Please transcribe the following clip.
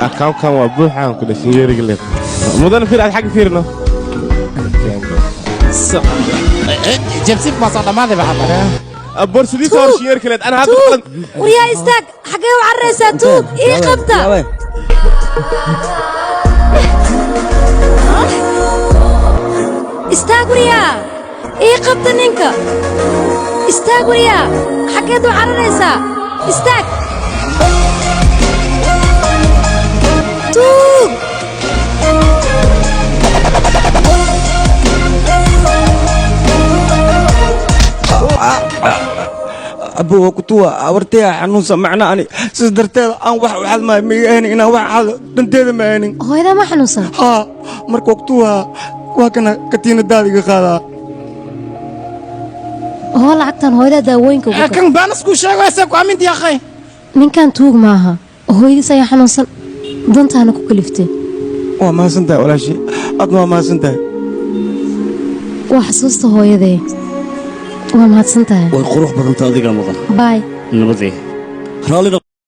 Account-kan waa buuxaan ku dhashin yeeriga leed. Mudan, fiir, aad xagga fiirno. Jabsib ma soo dhammaaday ba hadda. Borsadiisa hor shinyeerka leed ana hadda. Tuug! Waryaa, istaag! Xaggee u cararaysaa? Tuug, ii qabta! Istaag waryaa, ii qabta ninka! Istaag waryaa, xaggeed u cararaysaa? Istaag! Tuug! Abbo, waa kutuwa awartaya xanuunsan macna ani sidas darteeda aan wax u xadmaayo ma iga ahayn inaan wax xado danteeda ma ahanin. Hooyadaa ma xanuunsan? Haa, marka waa kutuwa, waa kana katiinadaada iga qaadaa. Hoo, lacagtan hooyadaa daawooyinka ugu gad. Kan baanas kuu sheego see ku aaminti akhay. Ninkan tuug maaha, hooyadiis ayaa xanuunsan, dantaana ku kaliftay. Waa mahadsan tahay walaashii, adna waa mahadsan tahay. Waa xasuusta hooyadee, waa mahadsan tahay. Way qurux badanta, adigaa mudan. Baay. Nabadii raallina.